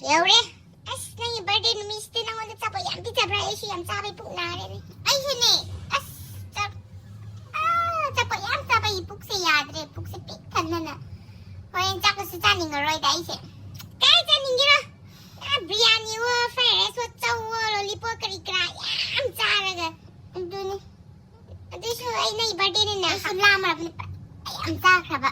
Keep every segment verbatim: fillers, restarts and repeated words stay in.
ꯌꯧꯔꯦ꯫ ꯑꯁ, ꯅꯪꯒꯤ birthday ꯅꯨꯃꯤꯠꯁꯤꯗ ꯅꯪꯉꯣꯟꯗ ꯑꯆꯥꯄꯣꯠ ꯌꯥꯝ ꯄꯤꯖꯕ꯭ꯔꯥ? ꯑꯩꯁꯨ ꯌꯥꯝ ꯆꯥꯕꯩ ꯄꯨꯛ ꯅꯥꯔꯦꯅꯦ꯫ ꯑꯩꯁꯨꯅꯦ꯫ ꯑꯁ, ꯆꯥꯛ-, ꯑꯥ, ꯑꯆꯥꯄꯣꯠ ꯌꯥꯝ ꯆꯥꯕꯩ ꯄꯨꯛꯁꯦ ꯌꯥꯗ꯭ꯔꯦ꯫ ꯄꯨꯛꯁꯦ ꯄꯤꯛ ꯊꯟꯗꯅ꯫ ꯍꯣꯔꯦꯟ ꯆꯥꯛꯀꯁꯨ ꯆꯥꯅꯤꯡꯉꯔꯣꯏꯗ ꯑꯩꯁꯦ꯫ ꯀꯥꯏ ꯆꯥꯅꯤꯡꯒꯦꯔꯥ? ꯑꯥ, ꯕꯤꯔꯌꯥꯅꯤꯋꯣ, fried riceꯋꯣ, ꯆꯧꯋꯣ, lollipop ꯀꯔꯤ ꯀꯔꯥ ꯌꯥꯝ ꯆꯥꯔꯒ꯫ ꯑꯗꯨꯅꯤ꯫ ꯑꯗꯨꯏꯁꯨ ꯑꯩ ꯅꯪꯒꯤ birthdayꯅꯤꯅ ꯑꯩꯁꯨ ꯂꯥꯝꯃꯕꯅꯤ꯫ ꯑꯩ ꯌꯥꯝ ꯆꯥꯈ꯭ꯔꯕ꯫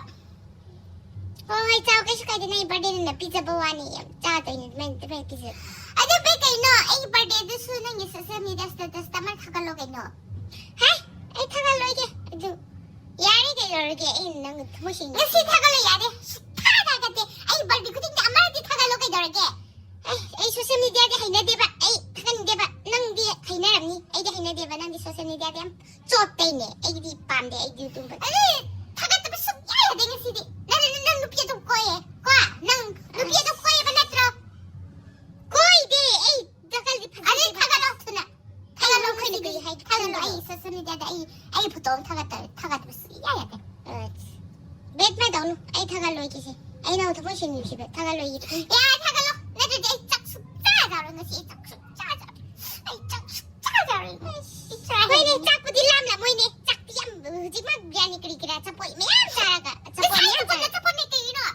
ꯍꯣꯏ, ꯍꯣꯏ, ꯆꯥꯎ, ꯀꯩꯁꯨ ꯀꯥꯏꯗꯦ꯫ ꯅꯪꯒꯤ birthdayꯅꯤꯅ ꯄꯤꯖꯕ ꯋꯥꯅꯤ꯫ ꯌꯥꯝ ꯆꯥꯗꯣꯏꯅꯤ꯫ ꯑꯗꯨꯃꯥꯏꯅ, ꯑꯗꯨꯃꯥꯏꯅ ꯄꯤꯖ-, ꯑꯗꯨ ꯚꯥꯏ, ꯀꯩꯅꯣ? ꯑꯩꯒꯤ birthdayꯗꯨꯁꯨ ꯅꯪꯒꯤ social media statusꯇ ꯑꯃ ꯊꯥꯒꯠꯂꯣ ꯀꯩꯅꯣ꯫ ꯍꯦ? ꯑꯩ ꯊꯥꯒꯠꯂꯣꯏꯒꯦ꯫ ꯑꯗꯨ ꯌꯥꯔꯦ, ꯀꯩꯗꯧꯔꯒꯦ? ꯑꯩꯅ ꯅꯪ ꯊꯃꯣꯏ ꯁꯦꯡꯅ ꯉꯁꯤ ꯊꯥꯒꯠꯂꯣ ꯌꯥꯔꯦ꯫ ꯁꯨꯛꯊꯥ ꯊꯥꯒꯠꯇꯦ꯫ ꯑꯩ birthday ꯈꯨꯗꯤꯡꯒꯤ ꯑꯃꯔꯛꯇꯤ ꯊꯥꯒꯠꯂꯣ ꯀꯩꯗꯧꯔꯒꯦ? ꯑꯦ, ꯑꯩ social mediaꯗꯤ ꯍꯩꯅꯗꯦꯕ꯫ ꯑꯩ ꯊꯥꯒꯠꯅꯤꯡꯗꯦꯕ꯫ ꯅꯪꯗꯤ ꯍꯩꯅꯔꯝꯅꯤ꯫ ꯑꯩꯗꯤ ꯍꯩꯅꯗꯦꯕ꯫ ꯅꯪꯗꯤ social mediaꯗ ꯌꯥꯝ ꯆꯣꯞꯇꯩꯅꯦ꯫ ꯑꯩꯗꯤ ꯄꯥꯝꯗꯦ꯫ ꯑꯩꯗꯤ ꯑꯗꯨꯝꯕ ꯑꯗꯨ ꯊꯥꯒꯠꯇꯕ ꯁꯨꯛꯌꯥ ꯌꯥꯗꯦ ꯉꯁꯤꯗꯤ꯫ ꯅꯪ, ꯅꯪ, ꯅꯪ ꯅꯨꯄꯤ ꯑꯇꯣꯞꯄ ꯀꯣꯏꯌꯦ꯫ ꯀꯣ? ꯅꯪ ꯅꯨꯄꯤ ꯑꯇꯣꯞꯄ ꯀꯣꯏꯌꯦꯕ ꯅꯠꯇ꯭ꯔꯣ? ꯀꯣꯏꯗꯦ꯫ ꯑꯩ ꯖꯒꯜꯗꯤ ꯐꯖꯗꯦ꯫ ꯑꯗꯨꯗꯤ ꯊꯥꯒꯠꯂꯣ ꯊꯨꯅ꯫ ꯊꯥꯒꯠꯂꯣ, ꯊꯥꯒꯠꯂꯣ, ꯑꯩꯈꯣꯏꯅ ꯀꯔꯤ ꯍꯥꯏ-, ꯊꯥꯒꯠꯂꯣ꯫ ꯊꯥꯒꯠꯂꯣ꯫ ꯑꯩ social mediaꯗ ꯑꯩ, ꯑꯩ photo ꯑꯃ ꯊꯥꯒꯠꯇ-, ꯊꯥꯒꯠꯄ ꯁꯨꯛꯌꯥ ꯌꯥꯗꯦ꯫ ꯑꯁ, ꯕꯦꯠ ꯃꯥ ꯇꯧꯅꯨ꯫ ꯑꯩ ꯊꯥꯒꯠꯂꯣꯏꯒꯦꯁꯦ꯫ ꯑꯩ ꯅꯪ ꯊꯃꯣꯏ ꯁꯦꯡꯅ ꯅꯨꯡꯁꯤꯕ ꯊꯥꯒꯠꯂꯣꯏꯒꯦ꯫ ꯌꯥꯔꯦ, ꯊꯥꯒꯠꯂꯣ꯫ ꯅꯠꯇ꯭ꯔꯗꯤ ꯑꯩ ꯆꯥꯛ ꯁꯨꯛꯆꯥ ꯆꯥꯔꯣꯏ ꯉꯁꯤ꯫ ꯑꯩ ꯆꯥꯛ ꯁꯨꯛꯆꯥ ꯆꯥꯔꯣꯏ꯫ ꯑꯩ ꯆꯥꯛ ꯁꯨꯛꯆꯥ ꯆꯥꯔꯣꯏ꯫ ꯑꯁ, ꯍꯣꯏꯅꯦ, ꯆꯥꯛꯄꯨꯗꯤ ꯂꯥꯝꯂꯝꯃꯣꯏꯅꯦ꯫ ꯆꯥꯛꯇꯤ ꯌꯥꯝ, ꯍꯧꯖꯤꯛꯃꯛ ꯕꯤꯔꯌꯥꯅꯤ ꯀꯔꯤ ꯀꯔꯥ ꯑꯆꯥꯄꯣꯠ ꯃꯌꯥꯝ ꯆꯥꯔꯒ, ꯑꯆꯥꯄꯣꯠ ꯉꯁꯥꯏ ꯃꯌꯥꯝ ꯆꯥꯔꯒ꯫ ꯑꯆꯥꯄꯣꯠꯅꯦ ꯀꯩꯒꯤꯅꯣ?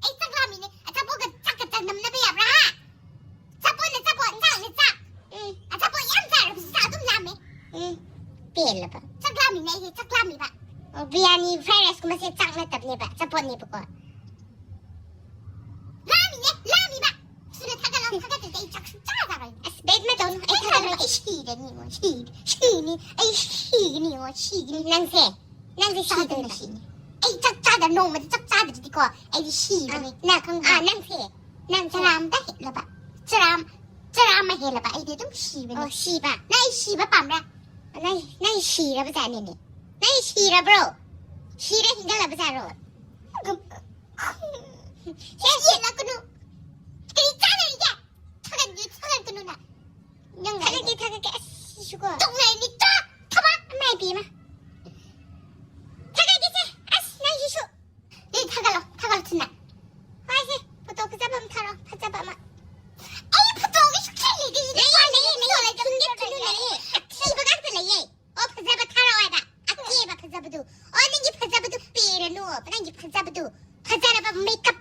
ꯑꯩ ꯆꯥꯛ ꯂꯥꯝꯃꯤꯅꯦ꯫ ꯑꯆꯥꯄꯣꯠꯀ ꯆꯥꯛꯀ ꯆꯥꯡꯗꯝꯅꯕ ꯌꯥꯕ꯭ꯔꯥ, ꯍꯥ? ꯑꯆꯥꯄꯣꯠꯅ ꯑꯆꯥꯄꯣꯠ, ꯆꯥꯛꯅ ꯆꯥꯛ꯫ ꯎꯝ꯫ ꯑꯆꯥꯄꯣꯠ ꯌꯥꯝ ꯆꯥꯔꯕꯁꯨ ꯆꯥꯛ ꯑꯗꯨꯝ ꯂꯥꯝꯃꯦ꯫ ꯎꯝ꯫ ꯄꯦꯜꯂꯕ꯫ ꯆꯥꯛ ꯂꯥꯝꯃꯤꯅꯦ ꯑꯩꯁꯦ, ꯆꯥꯛ ꯂꯥꯝꯃꯤꯕ꯫ ꯑꯣ, ꯕꯤꯔꯌꯥꯅꯤ, fried riceꯀꯨꯝꯕꯁꯦ ꯆꯥꯛ ꯅꯠꯇꯕꯅꯦꯕ, ꯑꯆꯥꯄꯣꯠꯅꯦꯕꯀꯣ꯫ ꯂꯥꯝꯃꯤꯅꯦ, ꯂꯥꯝꯃꯤꯕ꯫ ꯊꯨꯅ ꯊꯥꯒꯠꯂꯣ, ꯊꯥꯒꯠꯇ꯭ꯔꯗꯤ ꯑꯩ ꯆꯥꯛ ꯁꯨꯡꯆꯥ ꯆꯥꯔꯣꯏ꯫ ꯑꯁ, ꯕꯦꯠ ꯃꯥ ꯇꯧꯅꯨ, ꯑꯩ ꯊꯥꯒꯠꯂꯣꯏ꯫ ꯑꯩ ꯁꯤꯔꯅꯤ ꯌꯦꯡꯉꯣ, ꯁꯤꯔꯅꯤ, ꯁꯤꯔꯅꯤ, ꯑꯩ ꯁꯤꯒꯅꯤ ꯌꯦꯡꯉꯣ, ꯁꯤꯒꯅꯤ꯫ ꯅꯪꯁꯦ, ꯅꯪꯁꯦ ꯆꯥꯗꯅ ꯁꯤꯗꯣꯏꯅꯦ꯫ ꯁꯤꯅꯤ꯫ ꯑꯩ ꯆꯥꯛ ꯆꯥꯗ, ꯅꯣꯡꯃꯗꯤ ꯆꯥꯛ ꯆꯥꯗ꯭ꯔꯗꯤꯀꯣ, ꯑꯩꯗꯤ ꯁꯤꯔꯅꯤ꯫ ꯑꯥ꯫ ꯅꯪ ꯈꯪꯕ꯭ꯔꯥ? ꯑꯥ, ꯅꯪꯁꯦ, ꯅꯪꯁꯦ꯫ ꯆꯔꯥ ꯑꯝꯇ ꯍꯦꯜꯂꯕ꯫ ꯆꯔꯥ, ꯆꯔꯥ ꯑꯃ ꯍꯦꯜꯂꯕ, ꯑꯩꯗꯤ ꯑꯗꯨꯝ ꯁꯤꯕꯅꯦ꯫ ꯑꯣ, ꯁꯤꯕ? ꯅꯪ ꯑꯩ ꯁꯤꯕ ꯄꯥꯝꯕ꯭ꯔꯥ? ꯅꯪ, ꯅꯪ ꯁꯤꯔꯕ ꯖꯥꯠꯅꯤꯅꯦ꯫ ꯅꯪ ꯁꯤꯔꯕ꯭ꯔꯣ? ꯁꯤꯔ ꯍꯤꯡꯒꯠꯂꯕ ꯖꯥꯠꯔꯣ? ꯁꯦ, ꯌꯦꯠꯂꯛꯀꯅꯨ꯫ ꯀꯔꯤ ꯆꯥꯟꯅꯔꯤꯒꯦ? ꯊꯥꯒꯠꯀꯦ, ꯊꯥꯒꯠꯀꯅꯨꯅ꯫ ꯅꯪ ꯊꯥꯒꯠꯀꯦ, ꯊꯥꯒꯠꯀꯦ꯫ ꯑꯁ, ꯁꯤꯁꯨꯀꯣ꯫ ꯇꯣꯛꯅꯔꯅꯤ, ꯇꯣꯛ! ꯊꯕꯛ! ꯏꯃꯥꯏ ꯄꯦꯝꯃ꯫ ꯊꯥꯒꯠꯀꯦꯁꯦ꯫ ꯑꯁ, ꯅꯪꯁꯤꯁꯨ꯫ ꯑꯦ, ꯊꯥꯒꯠꯂꯣ, ꯊꯥꯒꯠꯂꯣ ꯊꯨꯅ꯫ ꯍꯣꯏꯁꯦ, photo ꯐꯖꯕ ꯑꯃ ꯊꯥꯔꯛꯑꯣ, ꯐꯖꯕ ꯑꯃ꯫ Makeup